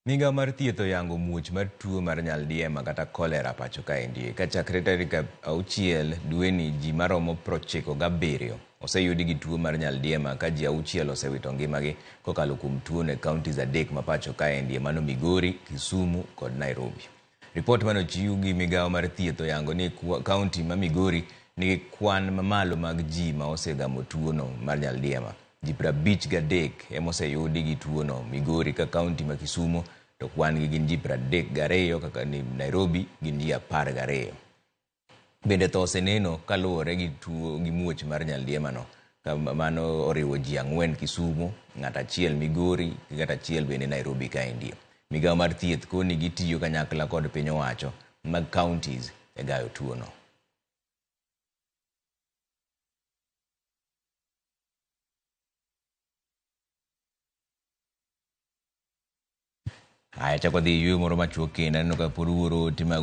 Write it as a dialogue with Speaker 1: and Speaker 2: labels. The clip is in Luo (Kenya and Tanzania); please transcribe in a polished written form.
Speaker 1: Migao mar thieth oyango muoch mar tuo mar nyaldiema kata kolera pacho kaendi. Kachakre tarik 6 dweni ji maromo 97 oseyudi gi tuo mar nyaldiema ka ji 6 osewito ngimagi kokalo kuom tuono e counties 3 ma pacho kaendi mano Migori, Kisumu kod Nairobi. Ripot manochiw gi migao mar thieth oyango ni kaunti ma Migori nigi kwan mamalo mag ji ma osegamo tuono mar nyaldiema. Ji 53 ema oseyudi gi tuono Migori ka kaunti ma Kisumu to kwan gi gin ji 32 kaka ni Nairobi gin ji 12. Bende tho oseneno kaluwore gi tuo gi muoch mar nyaldiema no. Mano oriwo ji 4 Kisumu, ng'at achiel Migori gi ng'at achiel bende Nairobi kaendi. Migao mar thieth koni gitiyo kanyakla kod piny owacho mag counties e gayo tuono. Aya chako dhi yueyo moro machuok kendo aneno ka pod uoro ote mag